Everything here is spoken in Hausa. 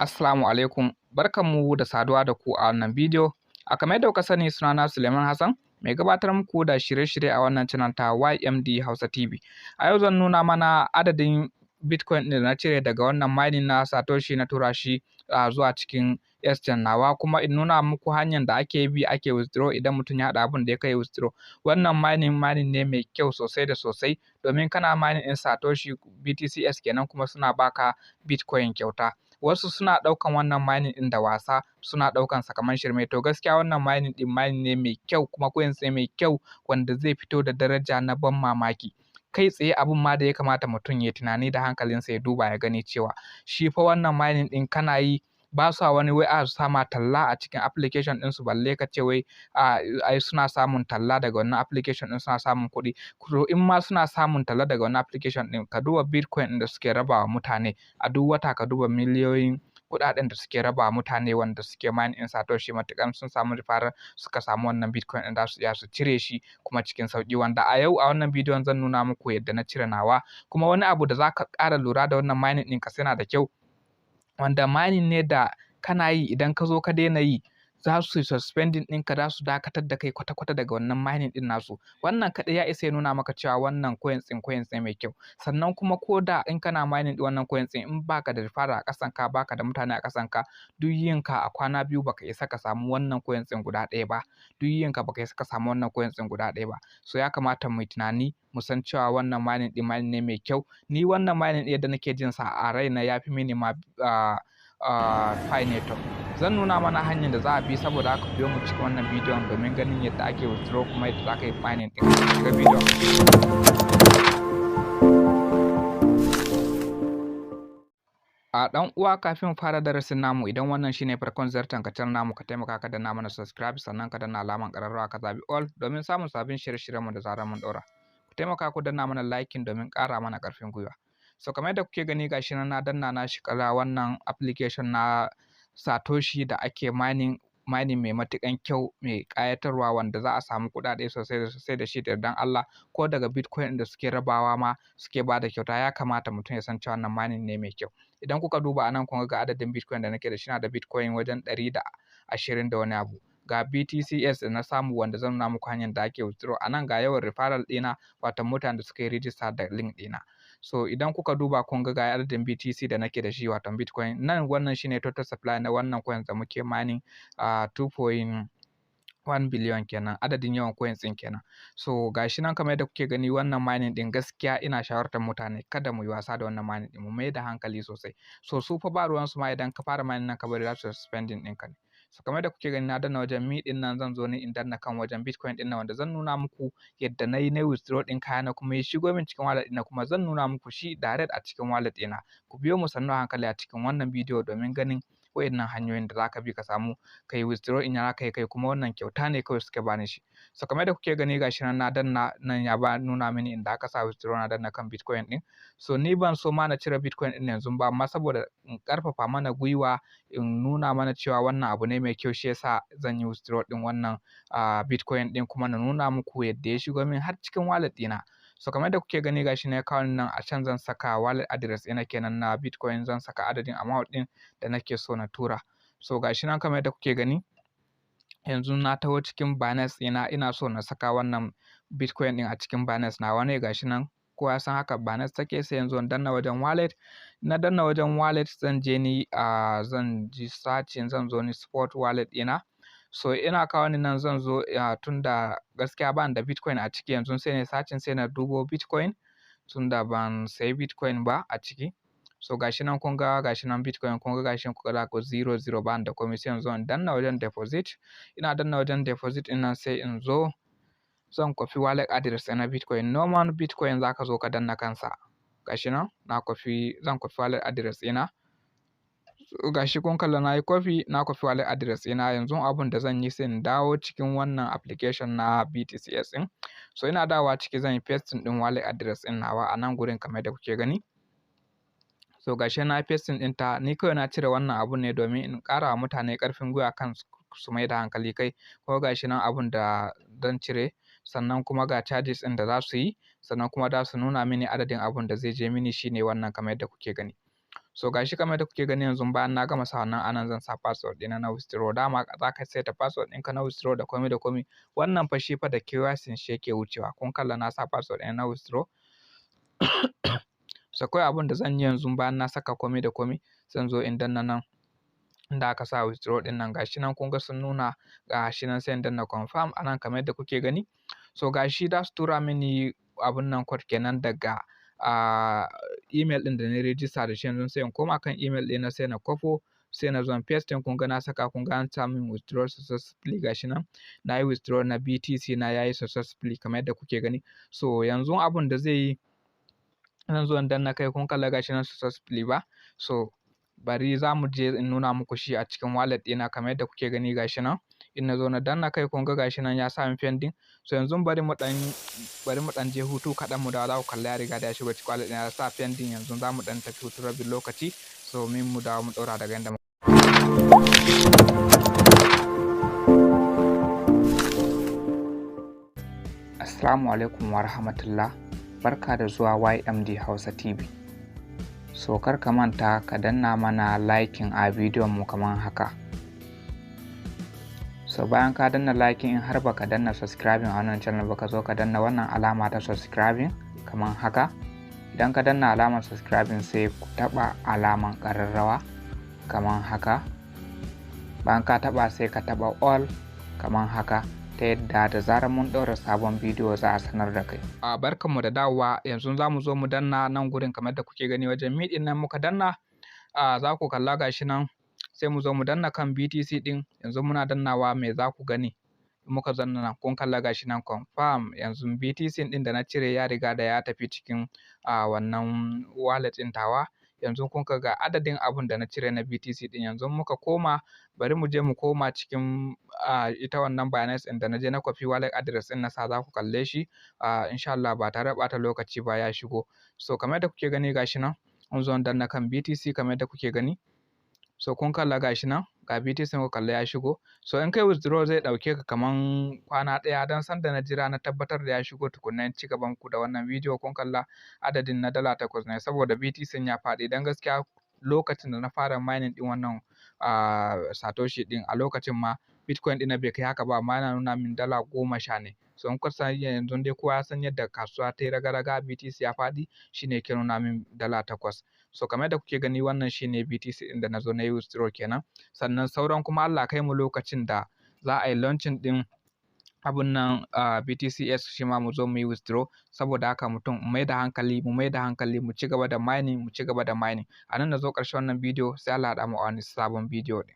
Assalamu alaikum, barkanmu da saduwa da ku a wannan bidiyo. A kamar yadda kuka sani, sunana Suleiman Hassan, mai gabatar muku da shirye-shirye a wannan channel ta YMD Hausa TV. A yau zan nuna mana adadin Bitcoin ɗin da na cire daga wannan mining na Satoshi, na tura shi zuwa cikin exchange nawa, kuma in nuna muku hanyar da ake bi ake withdraw idan mutum ya haɗa abun da ya kai withdraw. Wannan mining, mining ne mai kyau sosai da sosai, domin kana mining ɗin Satoshi BTCS kenan, kuma suna baka Bitcoin kyauta. Wasu suna ɗaukan wannan mining ɗin da wasa, suna ɗaukan sa kamar shirme. To gaskiya wannan mining ɗin mining ne mai kyau, kuma coins ne mai kyau wanda zai fito da daraja na ban mamaki. Kai tsaye, abun ma da ya kamata mutum ya tunani da hankalinsa ya duba ya gani cewa shi fa wannan mining ɗin kana yi, ba sa wani wai a sa ma talla a cikin application ɗinsu, balle ka ce wai ai suna samun talla daga wannan application ɗin, suna samun kuɗi. To in ma suna samun talla daga wannan application ɗin, ka duba Bitcoin ɗin da suke rabawa mutane a duk wata, ka duba miliyoyin kuɗaɗen da suke raba mutane wanda suke mining ɗin Satoshi. Matuƙar sun samu referral, suka samu wannan Bitcoin ɗin, za su iya su cire shi kuma cikin sauƙi, wanda a yau a wannan bidiyon zan nuna muku yadda na cire nawa. Kuma wani abu da za ka ƙara lura da wannan mining ɗin ka yana da kyau, wanda mining ne da kana yi, idan ka zo ka daina yi, za su yi suspending ɗinka, za su dakatar da kai kwata-kwata daga wannan mining ɗin nasu. Wannan kaɗai ya isa ya nuna maka cewa wannan coins ɗin coins ne mai kyau. Sannan kuma ko da in kana mining ɗin wannan coins ɗin, in baka da referral a ƙasan ka, baka da mutane a ƙasan ka, duk yinka a kwana 2 baka isa ka samu wannan coins ɗin guda ɗaya ba. Duk yinka baka isa ka samu wannan coins ɗin guda ɗaya ba. So ya kamata mu yi tunani, mu san cewa wannan mining ɗin mining ne mai kyau. Ni wannan mining ɗin, yadda nake jin sa a raina, ya fi mini ma Pi Network. Zan nuna mana hanyar da za a bi, saboda haka biyo mu cikin wannan bidiyon domin ganin yadda ake withdraw kuma yadda za ka yi mining ɗin. Shiga bidiyon. A ɗan uwa, kafin fara darasin namu, idan wannan shine farkon ziyartar ka channel namu, ka taimaka ka danna mana subscribe, sannan ka danna alaman ƙararrawa, ka zabi all domin samun sabbin shirye-shiryenmu da zarar mun ɗaura. Ku taimaka ku danna mana liking domin ƙara mana ƙarfin gwiwa. So kamar yadda kuke gani, gashi nan na danna, na shiga wannan application na Satoshi da ake mining, mining mai matuƙan kyau, mai ƙayatarwa, wanda za a samu kuɗaɗe sosai da sosai da shi da yardan Allah, ko daga Bitcoin da suke rabawa ma, suke ba da kyauta. Ya kamata mutum ya san cewa wannan mining ne mai kyau. Idan kuka duba a nan, kun ga adadin Bitcoin da nake da shi, na da Bitcoin wajen 120 da wani abu. Ga BTCS da na samu, wanda zan nuna muku hanyar da ake withdraw a nan. Ga yawan referral ɗina, wato mutanen da suka yi register da link ɗina. So idan kuka duba, kun ga ga adadin BTC da nake da shi, wato Bitcoin nan. Wannan shine total supply na wannan coins da muke mining, 2.1 billion kenan, adadin yawan coins ɗin kenan. So gashi nan kamar yadda kuke gani, wannan mining ɗin gaskiya ina shawartar mutane kada mu yi wasa da wannan mining ɗin, mu mai da hankali sosai. So su fa ba ruwan su ma, idan ka fara mining nan ka bari, za su suspending ɗinka ne. So kamar yadda kuke gani, na danna wajen me ɗin nan, zan zo ne in danna kan wajen Bitcoin ɗin nan, wanda zan nuna muku yadda na yi na withdraw ɗin kayana kuma ya shigo min cikin wallet ɗina, kuma zan nuna muku shi direct a cikin wallet ɗina. Ku biyo mu sannu a hankali a cikin wannan bidiyo domin ganin waɗannan hanyoyin da zaka bi ka samu ka yi withdraw in ya kai kai, kuma wannan kyauta ne kawai suke bani shi. So kamar yadda kuke gani, gashi nan na danna nan, ya ba nuna mini inda aka sa withdraw, na danna kan Bitcoin ɗin. So ni ban so ma na cire Bitcoin ɗin yanzu ba, amma saboda in ƙarfafa mana gwiwa, in nuna mana cewa wannan abu ne mai kyau, shi yasa zan yi withdraw ɗin wannan Bitcoin ɗin, kuma na nuna muku yadda ya shigo min har cikin wallet ɗina. So kamar yadda kuke gani, gashi na kawo nan, a can zan saka wallet address ɗina kenan na Bitcoin, zan saka adadin amount ɗin da nake so na tura. So gashi nan kamar yadda kuke gani, yanzu na taho cikin Binance ɗina, ina so na saka wannan Bitcoin ɗin a cikin Binance nawa ne. Gashi nan, kowa ya san haka Binance take. Sai yanzu in danna wajen wallet. Na danna wajen wallet, zan je ni zan ji searching, zan zo ni spot wallet ɗina. So ina kawo ni nan, zan zo, tunda gaskiya ban da Bitcoin a ciki yanzu, sai na searching, sai na dubo Bitcoin, tunda ban sayi Bitcoin ba a ciki. So gashi nan, kun ga gashi nan Bitcoin, kun ga gashi nan, kuka ga ko zero zero, ban da komai. Sai yanzu in danna wajen deposit. Ina danna wajen deposit ɗin nan, sai in zo zan copy wallet address na Bitcoin. Normal Bitcoin zaka zo ka danna kansa. Gashi nan na copy, zan copy wallet address ɗina. So gashi kun kalla, na yi copy, na copy wallet address ɗina. Yanzu abun da zan yi, sai in dawo cikin wannan application na BTCS ɗin. So ina dawowa ciki, zan yi pasting ɗin wallet address ɗin nawa a nan gurin kamar yadda kuke gani. So gashi na pasting ɗinta. Ni kawai na cire wannan abun ne domin in ƙara wa mutane ƙarfin gwiwa kan su mai da hankali kai. Ko gashi nan abun da zan cire, sannan kuma ga charges ɗin da za su yi, sannan kuma za su nuna mini adadin abun da zai je mini, shine wannan kamar yadda kuke gani. So gashi kamar yadda kuke gani, yanzu bayan na gama sa wannan, anan zan sa password ɗina na withdraw. Dama za ka saita password ɗinka na withdraw da komai da komai. Wannan fa shi fa da KYC shi yake wucewa. Kun kalla, na sa password ɗina na withdraw. So kawai abin da zan yi yanzu, bayan na saka komai da komai, zan zo in danna nan inda aka sa withdraw ɗin nan. Gashi nan, kun ga sun nuna, gashi nan, sai in danna confirm anan kamar yadda kuke gani. So gashi za su tura mini abun nan, code kenan, daga email ɗin da na register da shi. Yanzu sai in koma kan email ɗina, sai na kwafo, sai na zo in paste. Kun ga na saka, kun ga an sa min withdraw successfully. Gashi nan na yi withdraw na BTC na, yayi successfully kamar yadda kuke gani. So yanzu abun da zai yi, zan zo in danna kai. Kun kalla, gashi nan successfully ba. So bari za mu je in nuna muku shi a cikin wallet ɗina kamar yadda kuke gani. Gashi nan, in na zo na danna kai, kun ga gashi nan ya sa min pending. So yanzu bari mu ɗan je hutu kaɗan, mu dawo, za ku kalla ya riga da ya shigo cikin wallet ɗina, ya sa pending. Yanzu za mu ɗan tafi hutu rabin lokaci, so min mu dawo mu ɗaura daga inda. Assalamu alaikum wa rahmatullah. Barka da zuwa YMD Hausa TV. So kar ka manta ka danna mana liking a bidiyon mu kamar haka. So bayan ka danna liking, in har baka danna subscribing a wannan channel ba, ka zo ka danna wannan alama ta subscribing kamar haka. Idan ka danna alamar subscribing, sai ku taɓa alaman ƙararrawa kamar haka. Bayan ka taɓa, sai ka taɓa all kamar haka, ta yadda da zarar mun ɗaura sabon bidiyo za a sanar da kai. A barkanmu da dawowa. Yanzu za mu zo mu danna nan gurin kamar da kuke gani, wajen me ɗin nan muka danna. A za ku kalla, gashi nan, sai mu zo mu danna kan BTC ɗin. Yanzu muna dannawa, me za ku gani? Muka danna nan, kun kalla, gashi nan confirm. Yanzu BTC ɗin da na cire ya riga da ya tafi cikin wannan wallet ɗin tawa. Yanzu kun ga adadin abun da na cire na BTC ɗin. Yanzu muka koma, bari mu je mu koma cikin ita wannan Binance ɗin da na je na copy wallet address ɗin na sa, za ku kalle shi insha Allah ba tare da ɓata lokaci ba ya shigo. So kamar yadda kuke gani, gashi nan, mun zo danna kan BTC kamar yadda kuke gani. So kun kalla, gashi nan, ga BTC, kuka kalla ya shigo. So in kai withdraw zai ɗauke ka kaman kwana ɗaya, don sanda na jira na tabbatar da ya shigo tukunna in ci gaban ku da wannan bidiyo. Kun kalla, adadin na $8 ne, saboda BTC ya faɗi. Don gaskiya lokacin da na fara mining ɗin wannan Satoshi ɗin, a lokacin ma Bitcoin ɗin bai kai haka ba, amma yana nuna min $10 ne. So in kuka san yanzu dai, kowa ya san yadda kasuwa ta yi raga-raga, BTC ya faɗi, shine ke nuna min $8. So kamar yadda kuke gani, wannan shine BTC ɗin da na zo na yi withdraw kenan. Sannan sauran kuma, Allah kai mu lokacin da za a yi launching ɗin abun nan, BTCS, shi ma mu zo mu yi withdraw. Saboda haka mutum mu mai da hankali, mu mai da hankali, mu ci gaba da mining, mu ci gaba da mining. A nan na zo ƙarshen wannan bidiyo, sai Allah ya haɗa mu a wani sabon bidiyo ɗin.